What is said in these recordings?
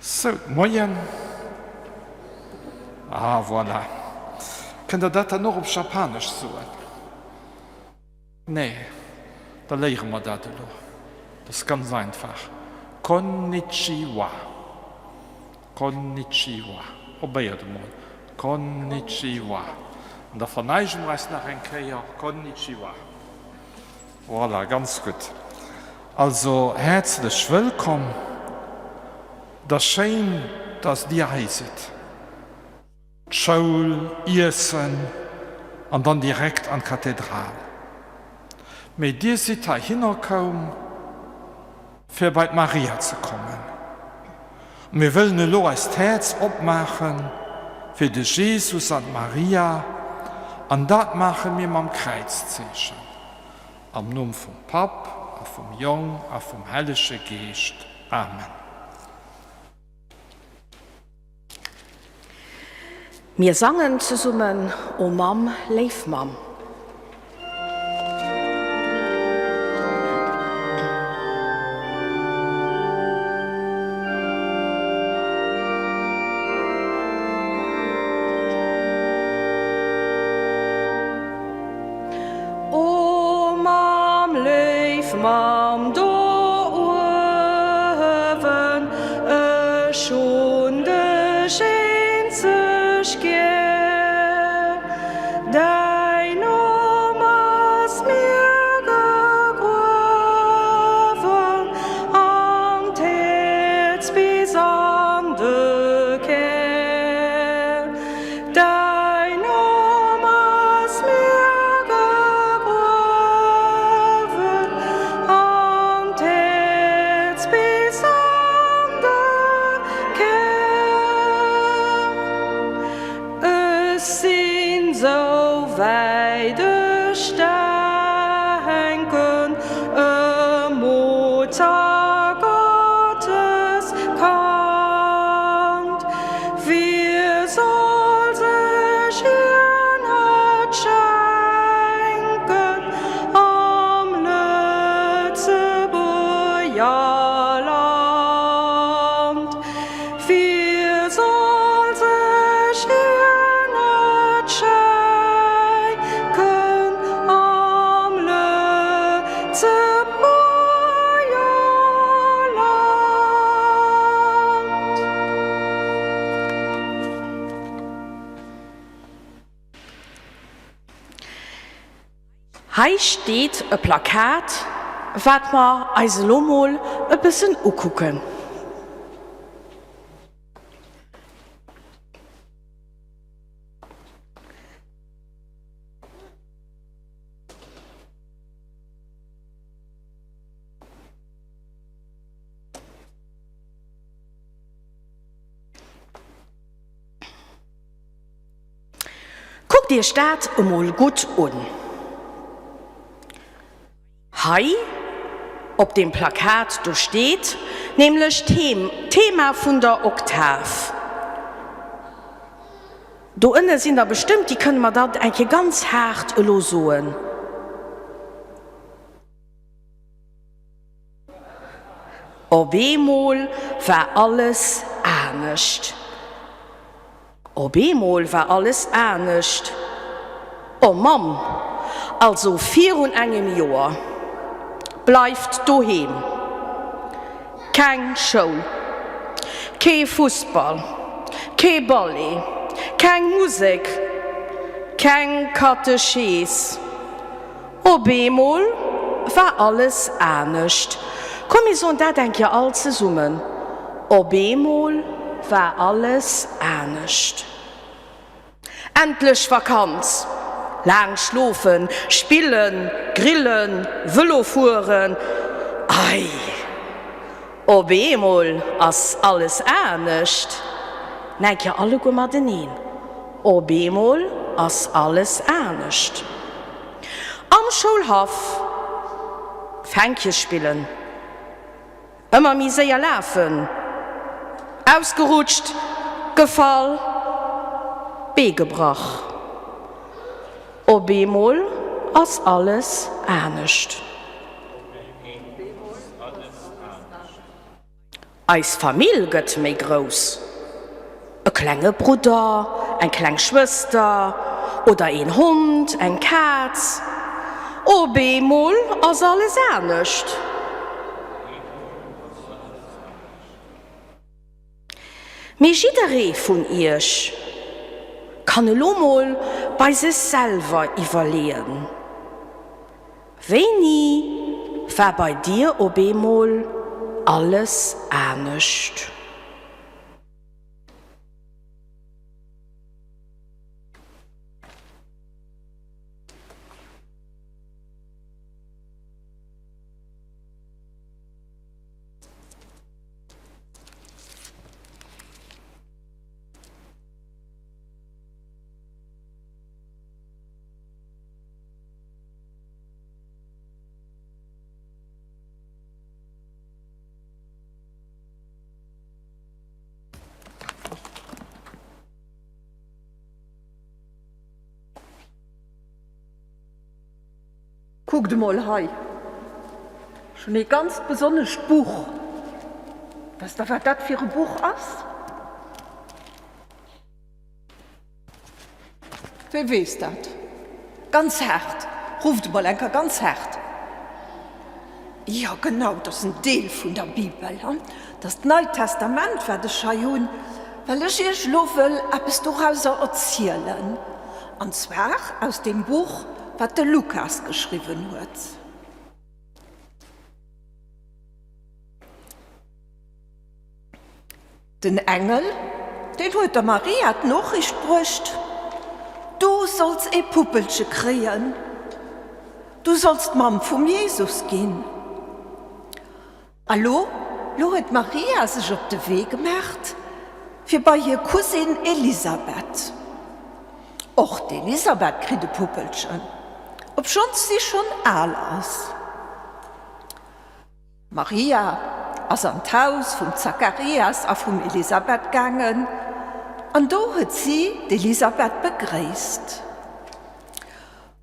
Sou, Moien. Ah, voilà. Kënnt Der dat dann och op Japanesch soen? Nee, da léiere mer dat elo. Dat ass ganz einfach. Konnichiwa. Konnichiwa. Probéiert emol. Konnichiwa. An da verneige mer eis nach eng Kéier. Konnichiwa. Voilà, ganz gutt. Also häerzlech wëllkomm. Et ass schéin, dass Dir hei sidd. D'Schoul, Iessen an dann direkt an d'Kathedral. Mee Dir sidd heihinner koum, fir bei d'Maria ze kommen. A mir wëllen elo eist Häerz opmaache fir de Jesus an d'Maria, an dat maache mir mam Kräizzeechen. Am Numm vum Papp a vum Jong a vum Hellege Geescht. Amen. Mir sangen zesummen O Mamm, léif Mamm. O Mamm, léif Mamm do uewen, ech hunn dech eenzeg gär. Däin Numm ass mir gegruewen an d'Häerz bis an de Kär. Däin Numm ass mir gegruewen an d'Häerz bis an de Kär. Ech sinn sou wäit ech denken, e Muttergottes Kand. Wie soll sech hir net schenken am Lëtzebuerger Land? Wie soll sech hir net schenken am Lëtzebuerger Land? Hei steet e Plakat, wat mer eis elo mol e bëssen ukucken. Kuckt iech dat emol gutt un. Hei op deem Plakat do steet nämlech d'Thema vun der Oktav. Do ënne sinn der bestëmmt, déi kënne mer dat eng Kéier ganz haart elo soen. Op eemol war alles anescht. Op eemol war alles anescht. O Mamm, also virun engem Joer. Bleift doheem. Keng Schoul. Kee Fussball. Kee Ballet. Keng Musek. Keng Katechees. Op eemol war alles anescht. Komm mir soen dat eng Kéier all zesummen, Op eemol war alles anescht. Endlech Vakanz! Laang schlofen, spillen, grillen, Vëlo fueren. Ei! Op eemol ass alles anescht. Eng Kéier alleguer mateneen, Op eemol ass alles anescht. Am Schoulhaff Fänkche spillen, ëmmer méi séier lafen, ausgerutscht, gefall, Bee gebrach. Op eemol ass alles anescht. Eis Famill gëtt méi grouss. E klenge Brudder, eng kleng Schwëster oder een Hond, eng Kaz. Op eemol ass alles anescht. Mee jidderee vun iech kann elo mol bei sech selwer iwwerleeën, Wéini war bei dir op eemol alles anescht? Kuckt emol hei, ech hunn ee ganzt besonnescht Buch. Wësst Der, wat dat fir e Buch ass? Wie weess dat? Ganz haart! Rufft emol eng Kéier ganz haart! Jo, genau, dat ass en Deel vun der Bibel. Dat ass d'Neit Testament, wat ech hei hunn, well ech Iech elo wëll eppes dorauser erzielen, an zwar aus deem Buch, wat de Lukas geschriwwen huet. Den Engel, deen huet der Maria d'Noriicht bruecht, Du solls ee Puppelche kréien, du solls d'Mamm vum Jesus ginn. A lo, lo huet d'Maria sech op de Wee gemaacht fir bei hir Cousine Elisabeth. Och d'Elisabeth kritt e Puppelchen, obschonns si schonn al ass. D'Maria ass an d'Haus vum Zacharias a vum Elisabeth gaangen, an do huet si d'Elisabeth begréisst.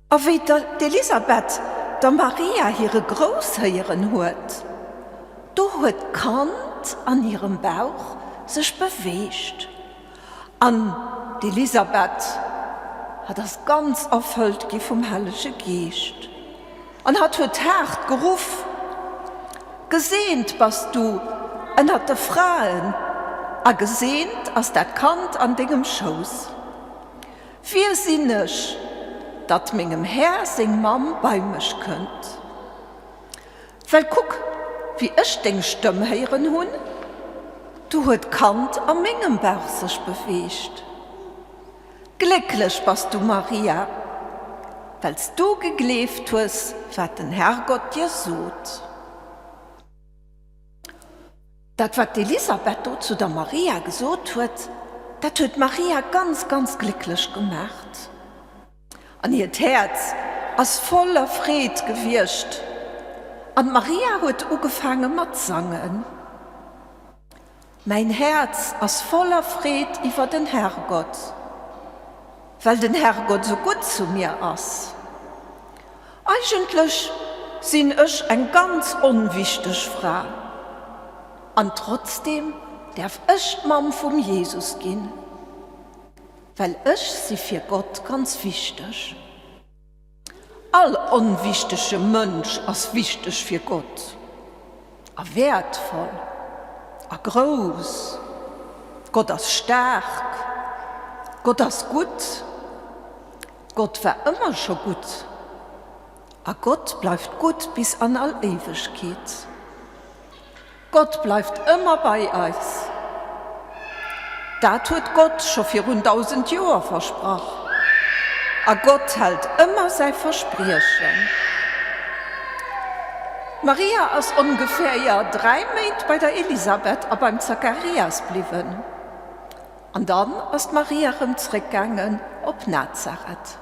A wéi d'Elisabeth der Maria hire Grouss héieren huet, do huet d'Kand an hirem Bauch sech beweegt, an d'Elisabeth, hatt ass ganz erfëllt gi vum Hellege Geescht. An hatt huet haart geruff, Geseent bass du ënnert de Fraen, a geseent ass dat Kand an dengem Schouss. Wie sinn ech, datt mengem Här seng Mamm bei mech kënnt? Well kuck, wéi ech deng Stëmm héieren hunn, du huet d'Kand a mengem Bauch sech beweegt. Glécklech bass du, Maria, well s du gegleeft hues, wat den Herrgott dir sot. Dat, wat d'Elisabeth do zu der Maria gesot huet, dat huet d'Maria ganz, ganz glécklech gemaacht. An hiert Häerz ass voller Freed gewiescht, an d'Maria huet ugefaange mat sangen. Mäin Häerz ass voller Freed iwwer den Herrgott, well den Herrgott sou gutt zu mir ass. Eigentlech sinn ech eng ganz onwichteg Fra, an trotzdeem däerf ech d'Mamm vum Jesus ginn, well ech si fir Gott ganz wichteg. All onwichtege Mënsch ass wichteg fir Gott a wäertvoll a grouss. Gott ass staark. Gott ass gutt. Gott war ëmmer scho gutt a Gott bleift gutt bis an all Éiwegkeet. Gott bleift ëmmer bei eis. Dat huet Gott scho virun 1000 Joer versprach. A Gott hält ëmmer säi Verspriechen. D'Maria ass ongeféier 3 Méint bei der Elisabeth a beim Zacharias bliwwen. An dann ass d'Maria rëm zréckgaangen op Nazareth.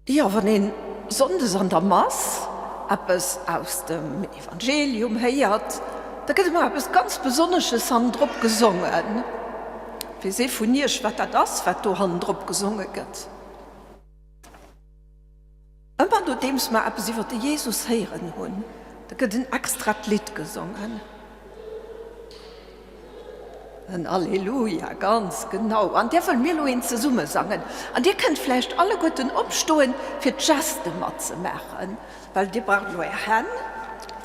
Jo, wann een Sonndes an der Mass eppes aus dem Evangelium héiert, da gëtt ëmmer eppes ganz Besonnesches hannendrop gesongen. Weess ee vun iech, wat dat ass, wat do hannendrop gesonge gëtt? Ëmmer nodeems mer eppes iwwer de Jesus héieren hunn, Da gëtt en extrat Lidd gesongen. En Alleluja, ganz genau. An där wëlle mir elo een zesumme sangen. An dir kënnt vläicht alleguerten opstoen, fir d'Geste matzemaachen, well dir braucht elo är Hänn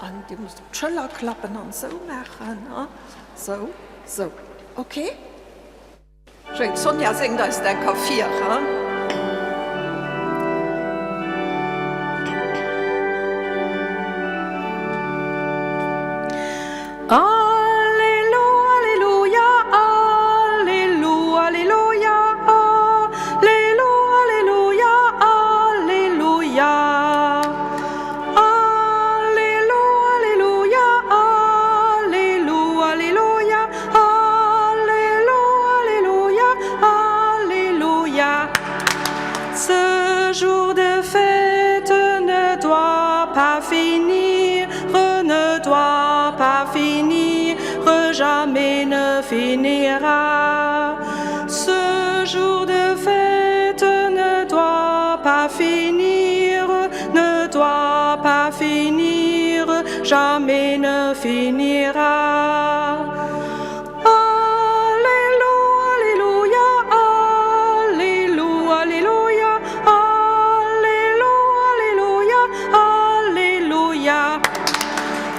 an dir musst op d'Schëller klappen an esou maachen, sou, sou. Ok? Schéin, d'Sonja séngt eis et enker vir, hein? Allelu, alleluja, allelu, alleluja, allelu, alleluja, alleluja. Allelu, alleluja, allelu, alleluja, Allelu, alleluja, alleluja. Ce jour de fête ne doit pas finir, ne doit pas finir, jamais ne finira. Ce jour de fête ne doit pas finir, ne doit pas finir, jamais ne finira. Allelu, alleluja, allelu, alleluja, allelu, alleluja, alleluja.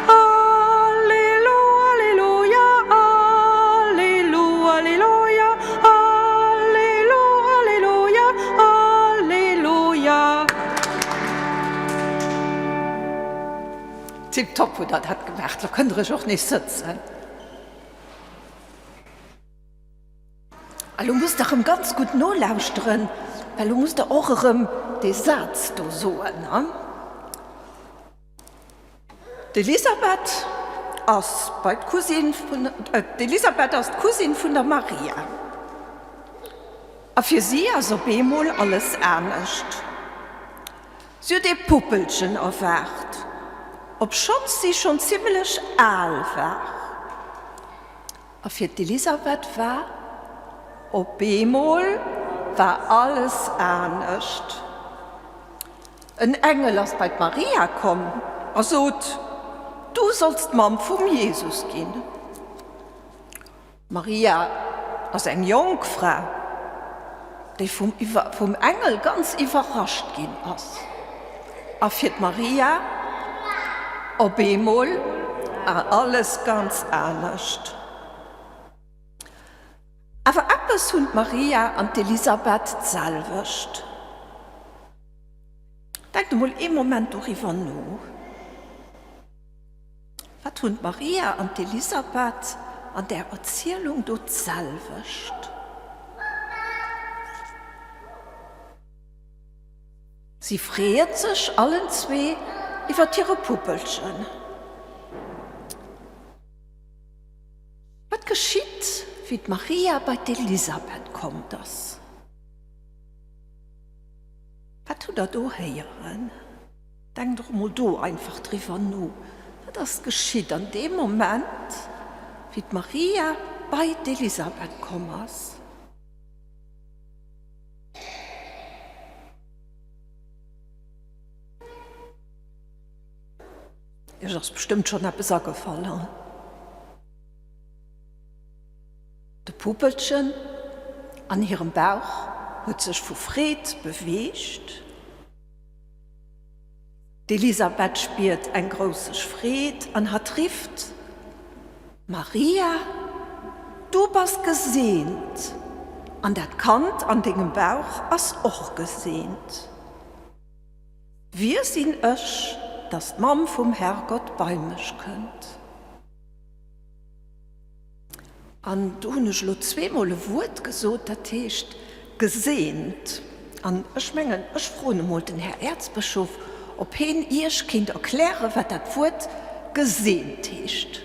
Allelu, alleluja, allelu, alleluja, allelu, alleluja, alleluja. Tiptop hutt der dat gemaach. Lo kënnt der iech och nees sëtzen. A lo musst der erëm ganz gutt nolauschteren, well lo musst der och erëm dee Saz do soen. D'Elisabeth ass bei d'Cousine vun, d'Elisabeth ass d'Cousine vun der Maria. A fir si ass op eemol alles anescht. Si huet ee Puppelchen erwaart, obschonns si schonn zimmlech al war. A fir d'Elisabeth war op eemol war alles anescht. En Engel ass bei d'Maria komm a sot, Du solls d'Mamm vum Jesus ginn. D'Maria ass eng jonk Fra, déi vum Engel ganz iwwerrascht ginn ass. A fir d'Maria op eemol war alles ganz anescht. Awer eppes hunn d'Maria an d'Elisabeth d'selwecht. Denkt emol ee Moment doriwwer no. Wat hunn d'Maria an d'Elisabeth an där Erzielung do d'selwecht? Si freeën sech allenzwee iwwer hire Puppelchen. Wat geschitt, wéi d'Maria bei d'Elisabeth kommt ass? Wat hutt der do héieren? Denkt och emol do einfach driwwer no, Wat ass geschitt an deem Moment, wéi d'Maria bei d'Elisabeth komm ass? Iech ass bestëmmt schonn eppes agefall, he? De Puppelchen an hirem Bauch huet sech vu Freed beweegt. D'Elisabeth spiert eng grousseg Freed an hatt rifft, Maria, du bass geseent an dat Kand an dengem Bauch ass och geseent. Wie sinn ech, datt d'Mamm vum Herrgott bei mech kënnt? An do hunn ech elo zweemol e Wuert gesot, dat heescht geseent. An ech mengen, ech froen emol den Här Äerzbëschof, ob heen Iech kéint erklären, wat dat Wuert geseent heescht.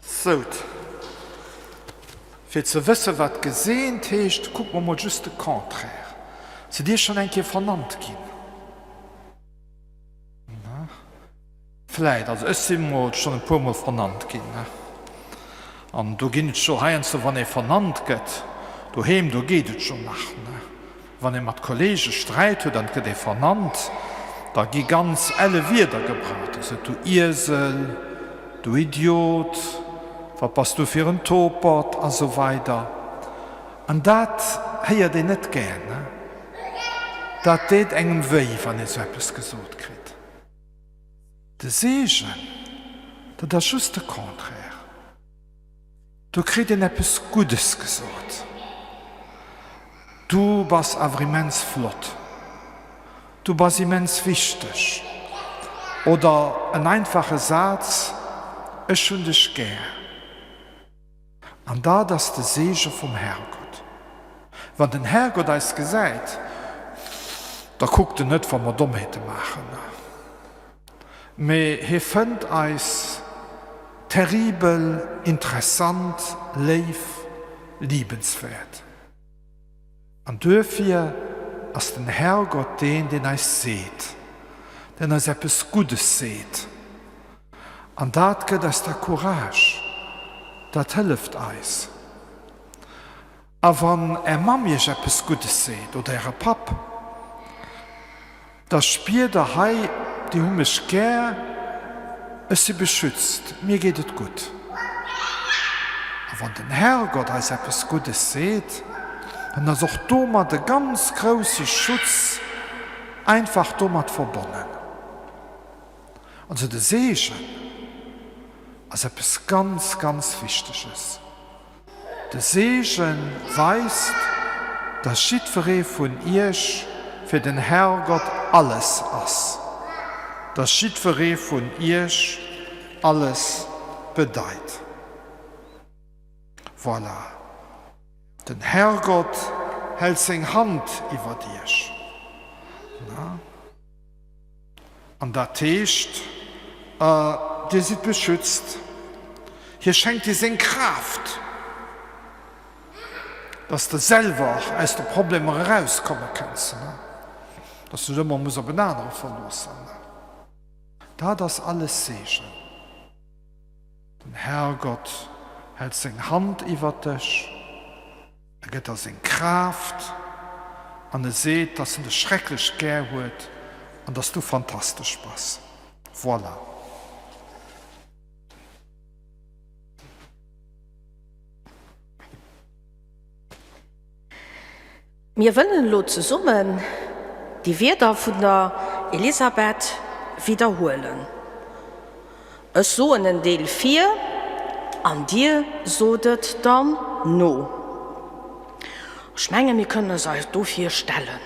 Sout. Fir ze wësse wat geseent heescht, kucke mer mol just de Contraire. Sidd Dir schonn eng Kéier vernannt ginn? Vläit. Also ech si mol schonn e puer mol vernannt ginn. An do ginn et scho heiansdo, wann ee vernannt gëtt, do. Doheem, do geet et jo nach, ne? Wann ee mat Kollege Sträit huet an et gëtt ee vernannt, da gi ganz elle Wierder gebraucht. Da sot, Du Iesel, du Idiot, wat bass du fir en Topert a sou weider. An dat héiert een net gär, ne? Dat deet engem wéi, wann ee sou eppes gesot kritt. De Seegen, dat ass just de Contraire. Do kritt een eppes Guddes gesot. Du bass awer immens flott. Du bass immens wichteg. Oder en einfache Saz, Ech hunn dech gär. An dat ass de Seege vum Herrgott. Wann den Herrgott eis gesäit, da kuckt en net, wa mer Dommheete maachen. Mee hie fënnt eis terribel interessant, léif, liebenswäert. An duerfir ass den Herrgott deen, deen eis seet, deen eis eppes Guddes seet. An dat gëtt eis da Courage, dat hëlleft eis. A wann Är Mamm Iech eppes Guddes seet oder Äre Papp, da spiert Der, Hei, déi hu mech gär, ech si beschützt, mir geet et gutt. A wann den Herrgott eis eppes Guddes seet, dann ass och domat e ganz grousse Schutz einfach domat verbonnen. Also de Seegen ass eppes ganz, ganz Wichteges. De Seege weist, dass jiddweree vun iech fir den Herrgott alles ass, dass jiddweree vun iech alles bedeit. Voilà, den Herrgott hält seng Hand iwwert iech. An dat heescht, Dir sidd beschützt. Hie schenkt dir seng Kraaft, dass de selwer och aus de Problemer erauskomme kënns, dass du net ëmmer muss op en anere verloossen. Dat ass alles Seegen. Den Herrgott hält seng Hand iwwert dech. E gëtt der seng Kraaft an e seet, dass en dech schrecklech gär huet an dass du fantastesch bass. Voilà. Mir wëllen elo zesummen déi Wierder vun der Elisabeth widderhuelen. Ech soen en Deel vir an dir sot et dann no. Ech menge mir kënnen es eis dofir stellen.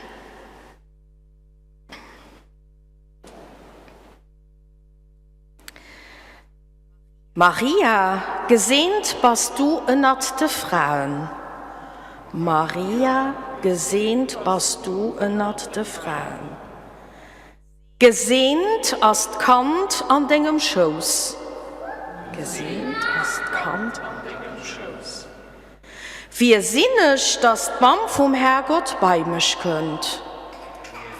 Maria, geseent bass du ënnert de Fraen. Maria, geseent bass du ënnert de Fraen. Geseent ass d'Kand an dengem Schouss. Geseent ass d'Kand an dengem Schouss. Wie sinn ech, dass d'Mamm vum Herrgott bei mech kënnt?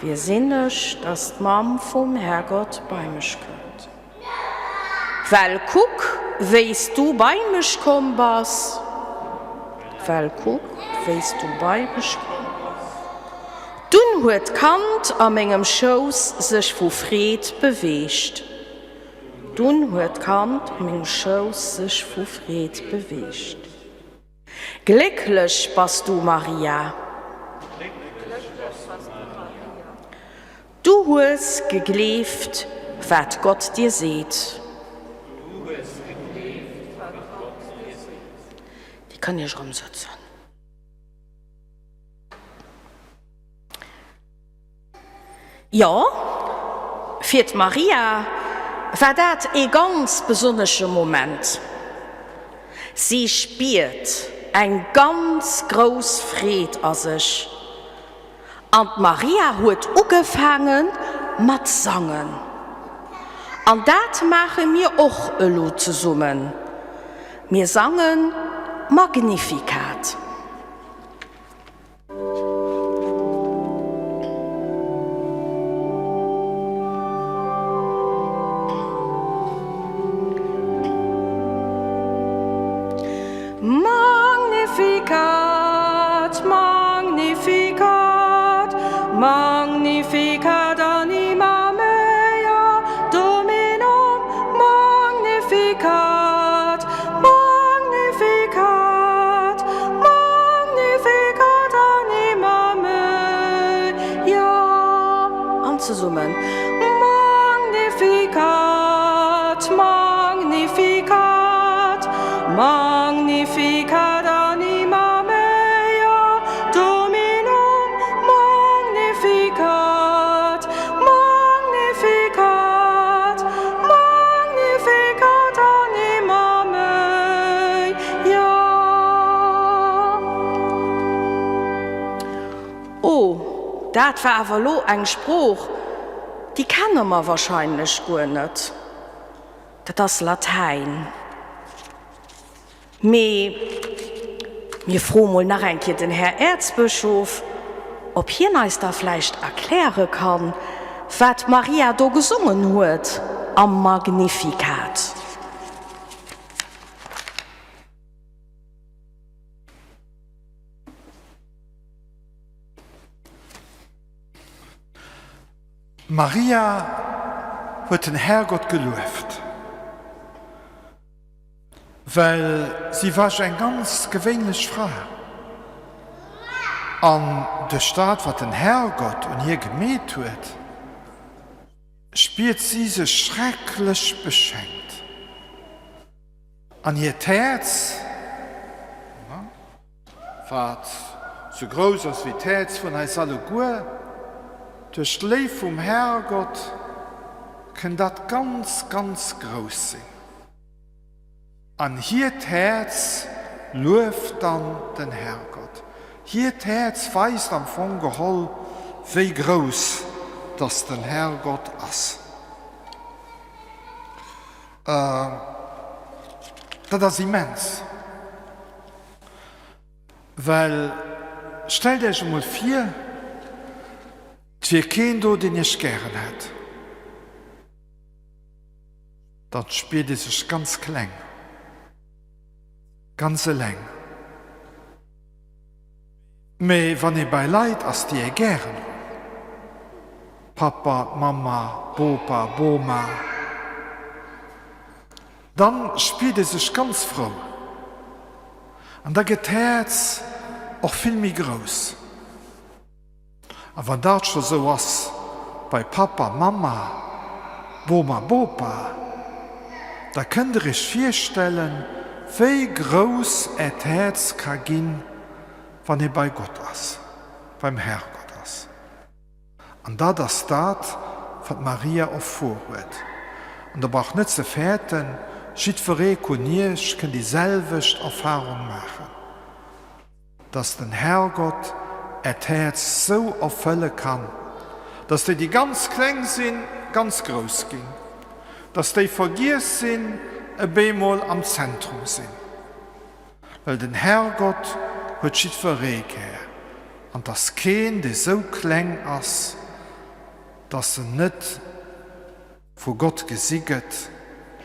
Wie sinn ech, dass d'Mamm vum Herrgott bei mech kënnt? Well kuck, wéi s du bei mech komm bass, well kuck, wéi s du bei mech komm bass. Dunn huet d'Kand a mengem Schouss sech vu Freed beweegt. Dunn huet d'Kand a mengem Schouss sech vu Freed beweegt. Glécklech bass du, Maria. Du hues gegleeft, wat Gott dir seet. Dir kënnt iech erëm sëtzen. Jo, fir d'Maria war dat ee ganz besonnesche Moment. Si spiert eng ganz grouss Freed a sech. An d'Maria huet ugefaange mat sangen. An dat maache mir och elo zesummen, mir sange Magnificat. Magnificat. Magnificat anima mea Dominum Magnificat Magnificat Magnificat anima mea An zesummen Magnificat Magnificat Magnificat anima mea Dominum Magnificat Magnificat Magnificat anima mea. Oh, dat war awer elo eng Sprooch, déi kenne mer wahrscheinlech guer net. Dat ass Latäin. Mee mir froe mol nach eng Kéier den Här Äerzbëschof, ob hien eis da vläicht erkläre kann, wat d'Maria do gesongen huet am Magnificat. D'Maria huet den Härgott gelueft. Well si war eng ganz gewéinlech Fra, an duerch dat, wat den Herrgott un hir gemeet huet, spiert si sech schrecklech beschenkt, an hiert Häerz, wat sou grouss ass wéi d'Häerz vun eis alleguer, duerch d'Léift vum Herrgott kënn dat ganz, ganz grouss sinn. An hiert Häerz lueft dann den Herrgott. Hiert Häerz weist am Fong geholl, wéi grouss dass den Herrgott ass. Dat ass immens. Well stellt Iech emol vir, 't wier keen do, deen Iech gären hätt. Dann spiert ee sech ganz kleng, ganz eleng. Mee wann ee bei Leit ass, déi ee gären hunn, Pappa, Mamma, Bopa, Boma, dann spiert ee sech ganz frou an da gëtt d'Häerz och vill méi grouss. A wann dat scho sou ass bei Papp a Mamma, Boma, Bopa, da kënnt der iech virstellen, wéi grouss äert Häerz ka ginn, wann ee bei Gott ass, beim Herrgott ass. An dat ass dat, wat d'Maria erfuer huet. An der braucht net ze fäerten, jiddweree vun iech kënn déi selwecht Erfarung maachen. Dass den Herrgott äert Häerz sou erfëlle kann, dass déi, déi ganz kleng sinn, ganz grouss ginn, dass déi vergiess sinn, e bemol am Zentrum sinn. Well den Herrgott huet jiddweree gär, an 't ass keen, dee sou kleng ass, dass en net vu Gott gesi gëtt,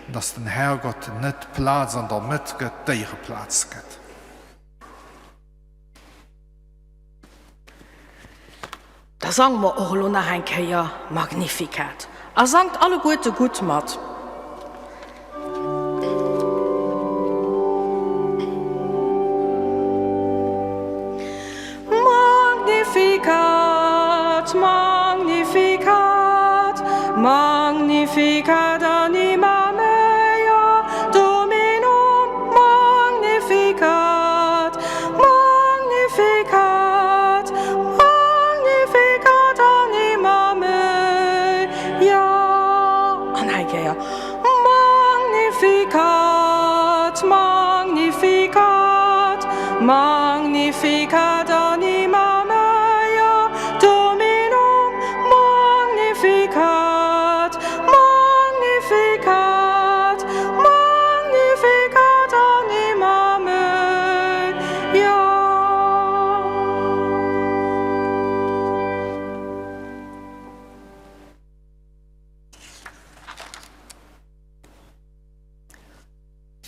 an dass den Herrgott en net d'Plaz an der Mëtt gëtt, d'Éiereplaz gëtt. Da sange mer och elo nach eng Kéier Magnificat. A sangt alleguerte gutt mat. Magnificat, Magnificat, Magnificat anima mea Dominum Magnificat, Magnificat, Magnificat anima mea. An eng Kéier Magnificat, Magnificat, Magnificat anima mea Dominum Magnificat, Magnificat, Magnificat anima mea.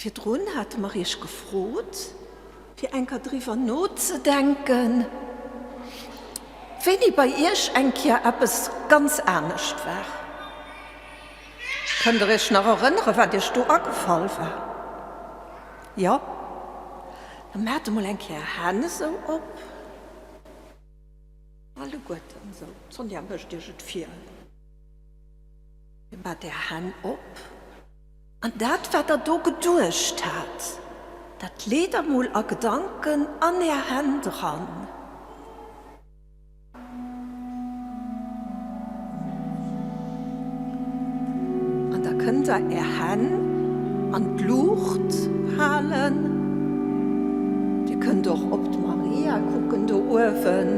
Virdrun hate mer Iech gefrot, fir eng Kéier driwwer nozedenken. Wéini bei Iech eng Kéier eppes ganz anescht war? Kënnt Der Iech nach erënnere wat Iech do agefall war? Jo? Da maacht emol eng Kéier Är Hänn esou op. Alleguerten esou. D'Sonja mécht Iech et vir. Dir maacht Är Hänn op. An dat, wat Der do geduecht hat, dat leet Der mol a Gedanken an Är Hänn dran. An da kënnt Der Är Hänn an d'Luucht halen. Dir kënnt och op d'Maria kucken do uewen.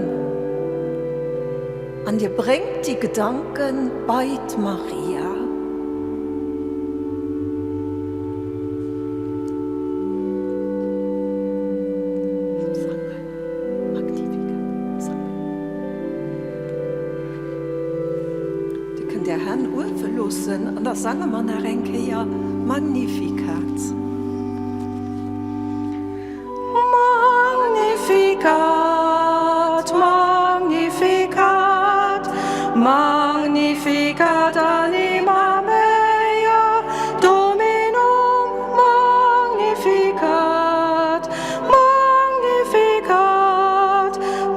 An Dir bréngt déi Gedanke bei d'Maria. Dir kënnt Är Hänn uewe loossen an da sange mer nach eng Kéier Magnificat. Magnificat, Magnificat, Magnificat anima mea Dominum Magnificat, Magnificat,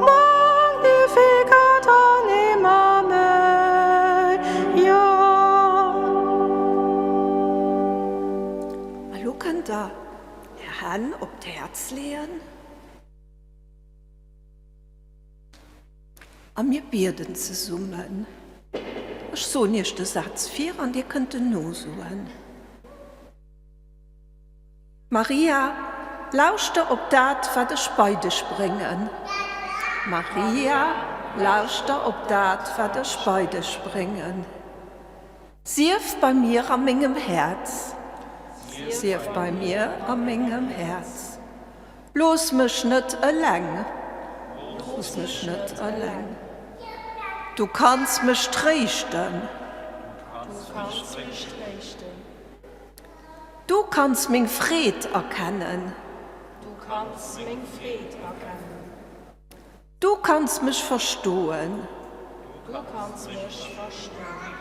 Magnificat anima mea. A lo kënnt Der Är Hänn op d'Häerz leeën a mir bieden zesummen. Ech soen Iech de Saz vir an Dir kënnt en nosoen. Maria, lauschter op dat, wat ech bei dech bréngen. Maria, lauschter op dat, wat ech bei dech bréngen. Sief bei mir a mengem Häerz. Sief bei mir a mengem Häerz. Looss mech net eleng. Looss mech net eleng. Du kanns mech tréischten. Du kanns meng Freed erkennen. Du kanns mech verstoen. Du kanns mech verstoen.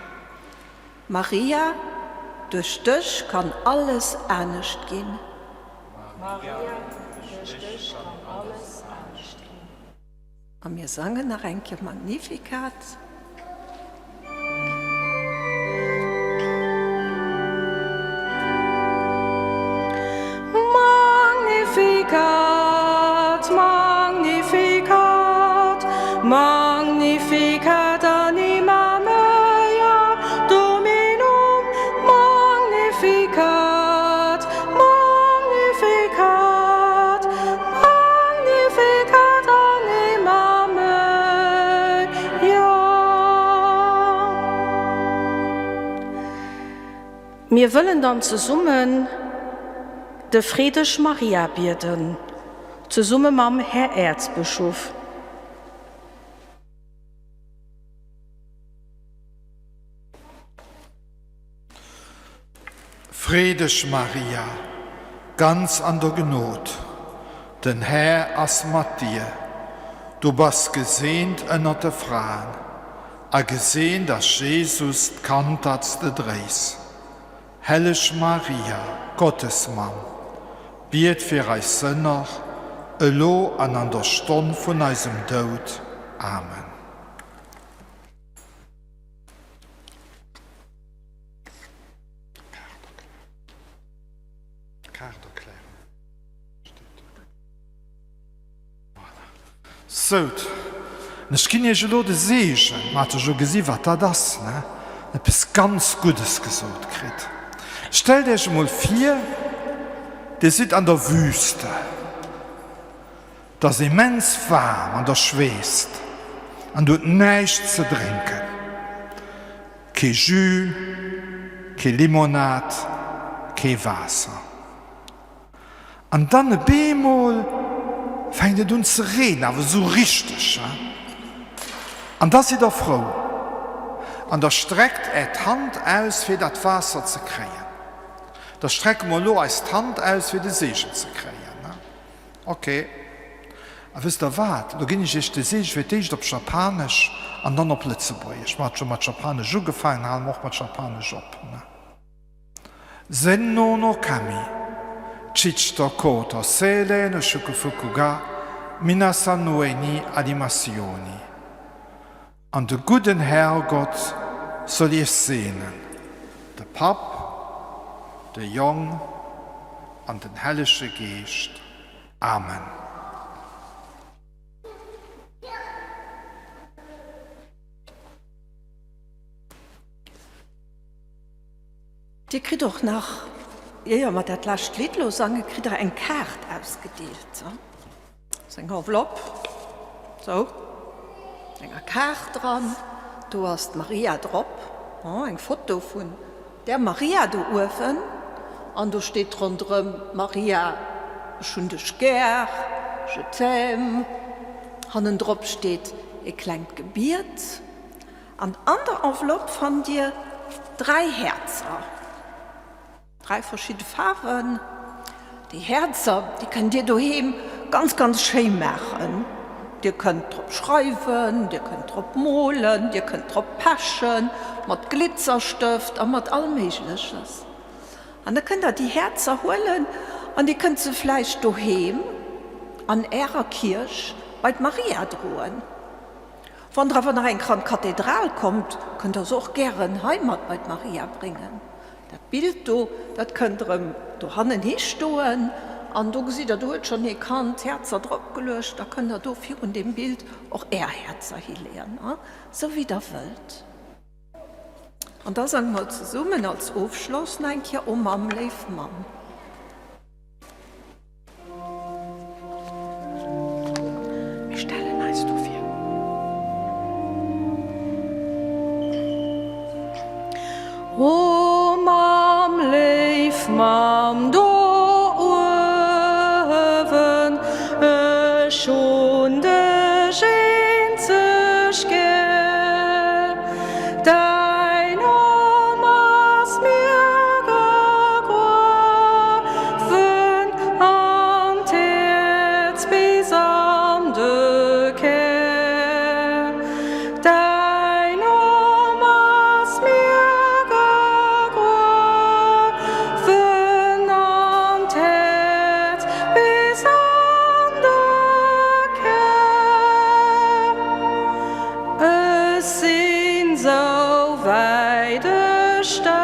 Maria, duerch dech kann alles anescht ginn. Maria, duerch dech kann alles anescht ginn. A mir sangen nach eng Kéier Magnificat. Magnificat, Magnificat, Magnificat anima mea Dominum, Magnificat, Magnificat, Magnificat anima mea. Mir wëllen dann zesummen de Freedeg Maria bieden, zesumme mam Här Äerzbëschof. Free dech, Maria, ganz an der Gnod, den Här ass mat dir. Du bass geseent ënnert de Fraen, a geseent ass Jesus, d'Kand, dat s de dréis. Helleg Maria, Gottesmamm, biet fir eis Sënner, elo an an der Stonn vun eisem Doud. Amen. Sout, ech ginn iech elo de Seegen. Mer hate jo gesi wat dat ass, ne? Eppes ganz Guddes gesot kritt. Stellt iech emol vir, dir sidd an der Wüste. 't ass immens waarm an der schweesst an du huet näischt ze drénken. Kee Jus, kee Limonad, kee Waasser. An dann e beemol fänkt et un ze reenen, awer esou richteg, he? An da sidd der frou an der streckt är d'Hand aus fir dat Waasser ze kréien. Da strecke mer elo eis d'Hand aus fir de Seegen ze kréien, he? Ok. A wësst Der wat, elo ginn ech Iech de Seege fir d'éischt op Japanesch an dann op Lëtzebuergesch. Mer hat scho mat Japanesch ugefaangen, hale mer och mat Japanesch op. Zenno no kami, chichi to ko to seirei no shukufuku ga minasan no ue ni arimasu you ni. An de gudden Herrgott soll iech seenen, de Papp, de Jong an den Hellege Geescht. Amen. Dir kritt och nach, éier mer dat lescht Lidd elo sangen, kritt der eng Kaart ausgedeelt. Ass eng Enveloppe, sou, enger Kaart dran. Do ass d'Maria drop, eng Foto vun där Maria do uewen. An do steet ronderëm, Maria, ech hunn dech gär, je t'aime. Hannendrop steet e klengt Gebiet. An an der Enveloppe fannt Dir 3 Häerzer. 3 verschidde Faarwen. Déi Häerzer, déi kënnt Dir doheem ganz, ganz schéi maachen. Dir kënnt drop schreiwen, Dir kënnt drop molen, Dir kënnt drop pechen, mat Glitzerstëft a mat all Méigleches. An da kënnt Der déi Häerzer huelen an Dir kënnt se vläicht doheem an Ärer Kierch bei d'Maria droen. Wann Der awer nach eng Kéier an d'Kathedral kommt, kënnt Der se och gären hei mat bei d'Maria bréngen. Dat Bild do, dat kënnt erëm dohannen histoen an do gesitt Der, do huet schonn ee Kand Häerzer drop geluecht, da kënnt Der do virun deem Bild och Är Häerzer hileeën, esou wéi Der wëllt. An da sange mer zesummen als Ofschloss nach eng Kéier O Mamm, léif Mamm. Mir stellen eis do vir. O Mamm, léif Mamm do uewen, ech hunn dech eenzeg gär. Däin Numm ass mir gegruewen an d'Häerz bis an de Kär. Däin Numm ass mir gegruewen an d'Häerz bis an de Kär. Ech sinn sou wäit ech stellen.